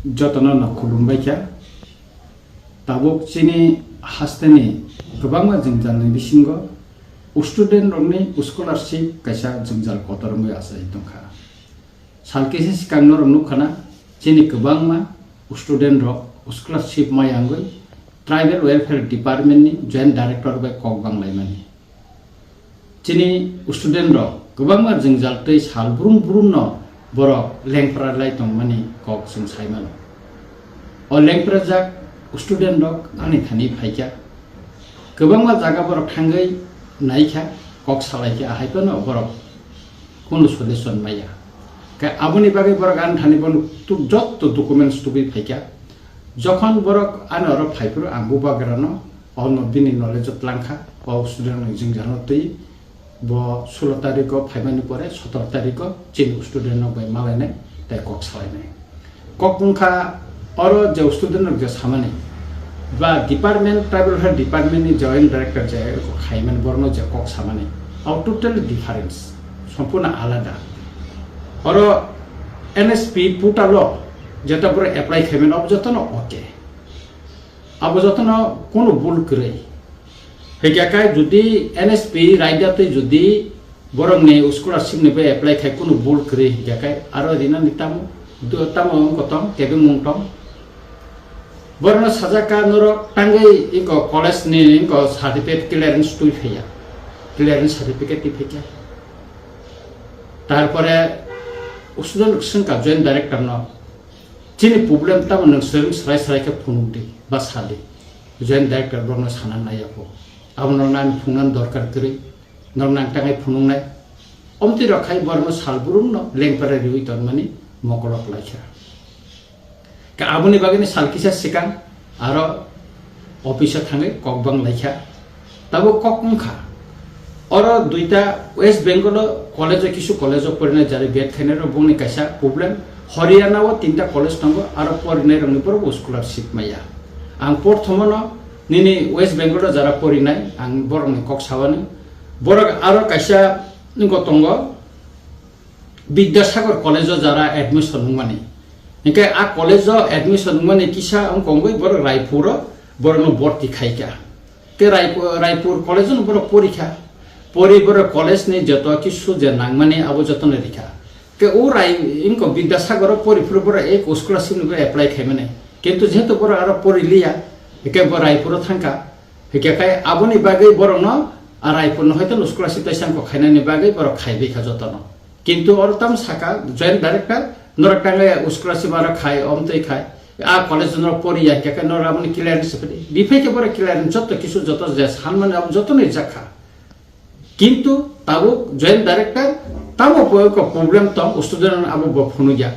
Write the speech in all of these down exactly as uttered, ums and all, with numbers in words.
Jotono no khulumbai kha. Tabuk chini hasteni kwbangma jwngjalni bisingo student rokni scholarship kaisa jwngjal kotor wngwi achai tongkha. Sal kisa swkang norok nukkhana, chini kwbangma student rok scholarship maya wngwi Tribal Welfare Department ni Joint Director bai kok banglaimani. Chini student rok kwbangma jwngjal tei sal brum brum no borok lengpra lai tongmani kok chwng sai mano. O lengprajak student rok ani thani phaikha. Kwbangma jaga borok thangwi naikha, kok salaikha, ahai phano borok kunu solution maya. Khe aboni bagwi borok ani thani bono tu-, jotto documents tubui phaikha. Jokhon borok ani oro phaiphuru ang bubagrano ono bini knowledge o tlangkha, o student ni jwngjal no twi bo sulo tarikh o phaimani pore sotoro tarikh o chini student rok bai malainai tei kok salainai. Kok wngkha oro je student rok je samani ba department, tribal welfare department ni joint director je kok khaimani borokno je kok samani, abo totally difference, sompurno alada. Oro N S P portal o jeta borok apply khaimani abo jotono okay. Abo jotono kunu bul kwrwi. Hwnkhe kai jodi N S P raida tei jodi borokni scholarship ni bai apply khai kunu bul kwrwi hwnkhe kai aro rinani tamo, do-, tamo wngkha tong, kebengmung tong. Borokno sajak kha norok tangwi wngkha college ni wngkha certificate clearance twi phaiya. Clearance certificate twi phaikha. Tarpore student swngkha joint director no. Chini problem tamo nwng swrwng srai srai khe phunuk di, ba sa di. Joint director borokno sana nai ya kho. Abo norokno ani phunuknani dorkar kwrwi, norokno ang tangai phunuknai. Omtwi rok khai borokno sal brumno lengpra riwi tonmani mokolok lai kha. Khe aboni bagwino sal kisa swkang aro office o thangwi kok bang lai kha. Tabuk kok wngkha. Oro duita West Bengal o college o, kisu college o porinai jari B Ed khainai rok bongni kaisa problem. Haryana o tinta college tongo, aro porinai rokni borok bo scholarship maya. Ang porthomo no nini West Bengal o jara porinai ang borokni kok sawani. Borok aro kaisa wngkha tongo, Bidyasagar college o jara admission wngmani. Hinkhe a college o admission wngmani kisa wngkha wngwi borok Raipur o borokno borti khaikha. Khe Raipur, Raipur college o borok porikha. Pori borok college ni joto kisu je nangmani abo jotono rikha. Khe o Rai wngkha Bidyasagar o pori phuru borok ek scholarship ni apply khaimani. Kintu jehetu borok aro pori liya, hinkhe bo Raipur o thangkha. Hinkhe kai aboni bagwi borokno a Raipur no hoito scholarship taisa wngkha khainani bagwi borok khaibai kha jotono. Kintu oro tamo saka joint director, norok tangwi scholarship aro khai, omtwi khai, a college norok poriya hinkhe kai norok aboni clearance riphaidi. Riphai khe borok clearance jotto kisu joto je sanmani abo jotono rijak kha. Kintu tabuk joint director tamo bo ko problem tong student rok abo bo phunukya.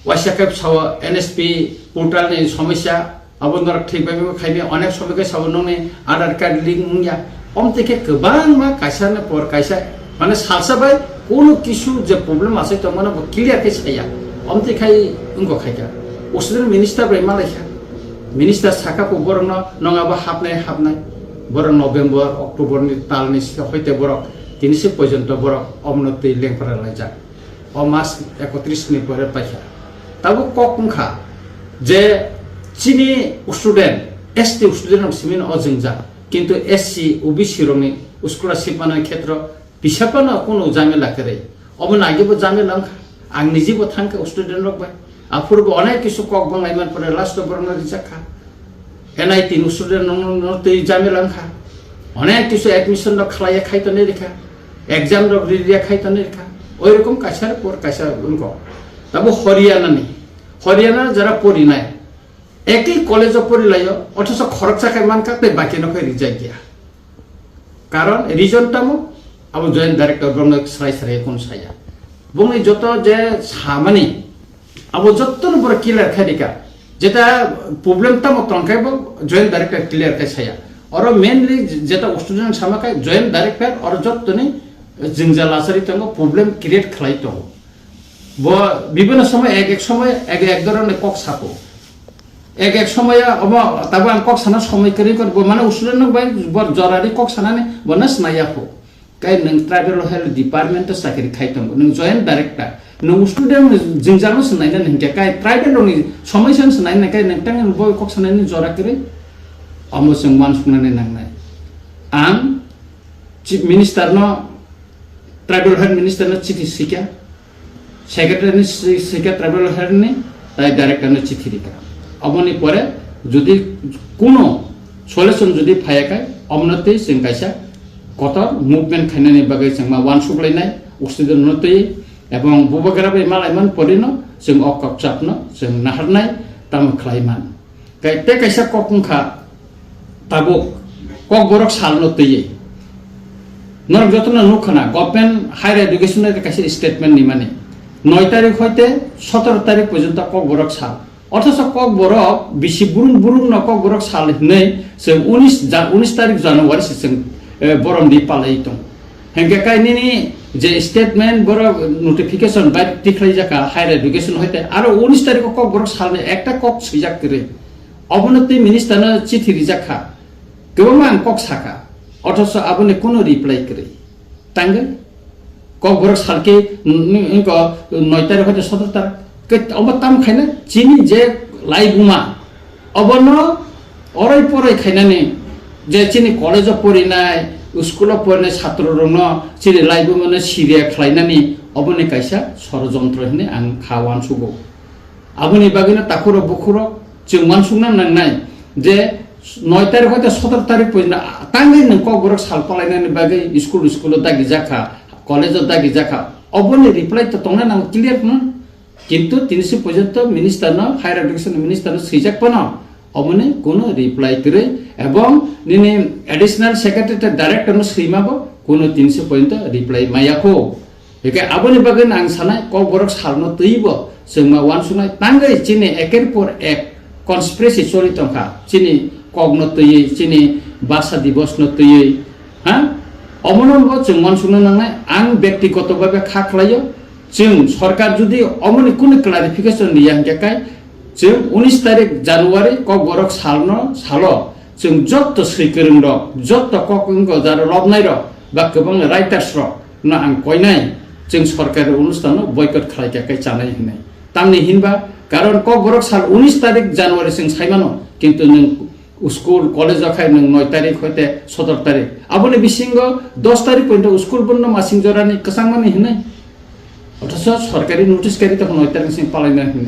Waisa khe sao N S P portal ni somosya abo norok thik bai bo khaimya, onek somoi khe sao nokni Aadhaar card link wngya. Omtwi khe kwbangma kaisa ni por kaisa mane salsa bai kunu kisu je problem asai tongmano bo clear khe saya. Omtwi khai wngkha khaikha. Student minister bai malaikha. Minister saka bo borokno nong abo hapnai hapnai. Borok November, October ni tal ni sika hoite borok tini se porjonto borok omono twi lengpra laijak. O mas ekotris ni pore paikha. Tabuk kok wngkha je chini student, S T student rok simi no o jwngjal. Kintu S C, O B C rokni scholarship manwi khetro Pisapano kunu jamela kwrwi. Obo naigibo jamela wngkha. Ang nijibo thangkha student rok bai. Aphuru bo onek kisu kok banglaimani pore last o borokno rijak kha. N I T ni student rokno twi jamela wngkha. Onek kisu admission rok khlaiya khai tonwi rikha. Exam rok riya khai tonwi rikha. Oi rokom kaisa por kaisa wngkha. Tabo Haryana ni. Haryana jara porinai. Ekhi college o porilaio, othoso khoroksa khai mankha tei baki no khai rijak ya. Karon reason tamo, abo joint director borokno srai srai kunu saya. Bongni joto je samani, abo jotto no borok clear khai rika. Jeta problem tamo tongkhe bo joint director clear khai saya. Oro mainly jeta student sama khai joint director oro jotto ni jwngjal lachari tongo, problem create khlai tongo. Bo bibhinno somoy ek ek somoy ek ek dhoroner kok sako. Ek ek somoy obo tabo ang kok sana somoy kwrwi kor bo mane student rok bai bor jorari kok sanani bono sinai ya kho. Kai nwng tribal health department o chakri khai tongo, nwng joint director, Nwng student ni jwngjal no swnaina hinkhe kai tribal rok ni somosya no swnaina kai nwng tang bo kok sanani jora kwrwi. Omo chwng uansuknani nangnai. Ang Chief Minister no, Tribal Health Minister no chithi swikha, Secretary ni swi-, swikha Tribal Health ni, tai Director no chithi rikha. Aboni pore jodi kuno solution jodi phaiya kai, omono tei chwng kaisa kotor movement khainani bagwi chwng ma uansuk lainai, student no twi, ebong bubagra bai malaiman porino chwng o kokchapno chwng naharnai tamo khlaiman. Kai tei kaisa kok wngkha tabuk Kokborok salno twiwi. Norok jotono nukha na, government higher education ni kaisa statement nimani. Noi tarik hoite sotoro tarik porjonto Kokborok sal. Othocho Kokborok bisi burung burung no Kokborok sal hinwi chwng unis ja-, unis tarik January se chwng, eh, borom di palai tong. Hingke kai nini je statement borok notification bai tikhlai jaka higher education hoite aro unis tarik o Kokborok salni ekta kok swijak kwrwi. Obono tei minister no chithi rijak kha. Kwbangma ang kok sakha. Othocho aboni kuno reply kwrwi. Tangwi Kokborok salke, mm, mm, ko noi tarik hoite sotoro tarik. Ke obo tam khaina chini je laibuma. Obono orai porai khainani je chini college o porinai, school o porinai satro rokno chini laibuma no siriya khlainani oboni kaisa sorojontro hinwi ang kha uansugo. Aboni bagwino takhurok bukhurok chwng uansukna nangnai je noi tarik hoite sotoro tarik porjonto tangwi nwng Kokborok sal palainani bagwi school, school o dagi jakha, college o dagi jakha. Oboni reply to tongna nango clear no. Kintu tini se porjonto minister no, higher education minister no swijak phano oboni kuno reply kwrwi ebong nini additional secretary director no swima bo kuno tini se porjonto reply maya kho. Hingke aboni bagwi ang sanai Kokborok salno twibo chwngma uansuknai tangwi chini eker por ek conspiracy choli tongkha chini kokno twiwi chini basa divosno twiwi ha omono bo chwng uansukna nangnai ang byaktigoto bhabe kha khlaio chwng sorkar jodi omoni kunu clarification riya hingke kai chwng unis tarik January Kokborok salno salo chwng jotto swikwrwng rok jotto kok wngko jaro lobnai rok ba kwbangma writers rok no ang koinai chwng sorkari onusthan no boycott khlai kha khe chanai hinwi. Tamni hinba karon Kokborok sal unis tarik January chwng saimano, kintu nwng school college o khai nwng noi tarik hoite sotoro tarik. Aboni bisingo dos tarik pointo school bondo masing jorani kwchangmani hinwi. Othocho sorkari notice kari tokho noi tarik sing palaina hinwi.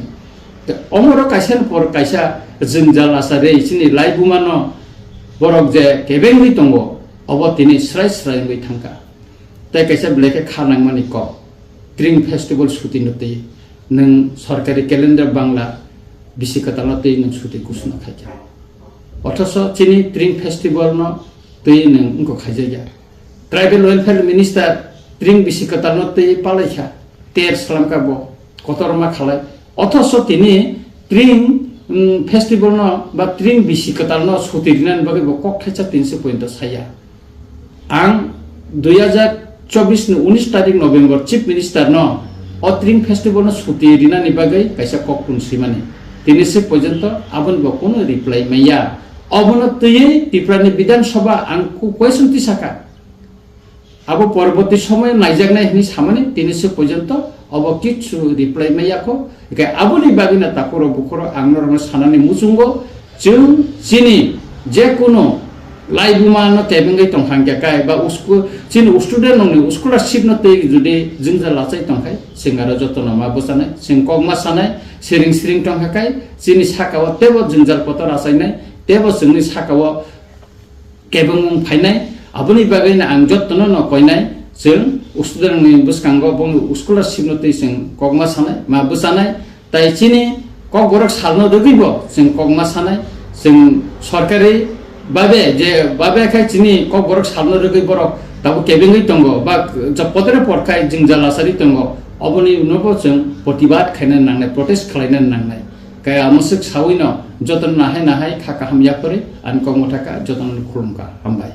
Te omoro kaisa ni por kaisa jwngjal asari chini laibuma no borok je kebengwi tongo, obo tini srai srai wngwi thangkha. Tei kaisa belai khe kha nangmani kok, Tring Festival suti no twi nwng sorkari calendar Bangla bisi kwtal no twi nwng suti ghosona khaikha. Othocho chini Tring Festival no twi nwng wngkok khaijakya. Tribal Welfare Minister Tring bisi kwtal no twi palaikha, ter slamkha bo, kotorma khalai. Othocho tini Tring, mm, Festival no ba Tring bisi kwtal no suti rinani bagwi bo kok khaisa tinsi pointo saya. Ang dui hajar chobbish ni unis tarik November Chief Minister no o Tring Festival no suti rinani bagwi kaisa kok tun swimani. Tini se porjonto aboni bo kunu reply maya. Obono twiwi Tripura ni Bidhan Sabha ang ku-, question tisaka. Abo porborti somoyo naijaknai hinwi samani tini se porjonto obo kichu reply maya kho. Hingke aboni bagwino takhurok bukhurok ang norokno sanani muchungo, chwng chini je kunu laibuma no kebengwi tongkha hingke kai ba usku-, chini student rokni scholarship no twi jodi jwngjal lachai tongkhai, chwng aro jotono ma bwchanai, chwng kok ma sanai, siring siring tongkha kai, chini saka o tebo jwngjal kotor achainai, tebo chwngni saka o kebengmung phainai, aboni bagwino ang jotono no koinai, chwng student ni bwskango boni scholarship no twi chwng kok ma sanai, ma bwchanai, tai chini Kokborok salno rwgwi bo chwng kok ma sanai, chwng sorkari babe je babe khai chini Kokborok salno rwgwi borok tabuk kebengwi tongo, ba je podre pod khai jwngjal lachari tongo, oboni no bo chwng protibad khaina nangnai, protest khlaina nangnai. Kaya mwswk sawino jotono nahai nahai kha kaham yapharwi ani kok mwthaka jotono khulumkha. Hambai.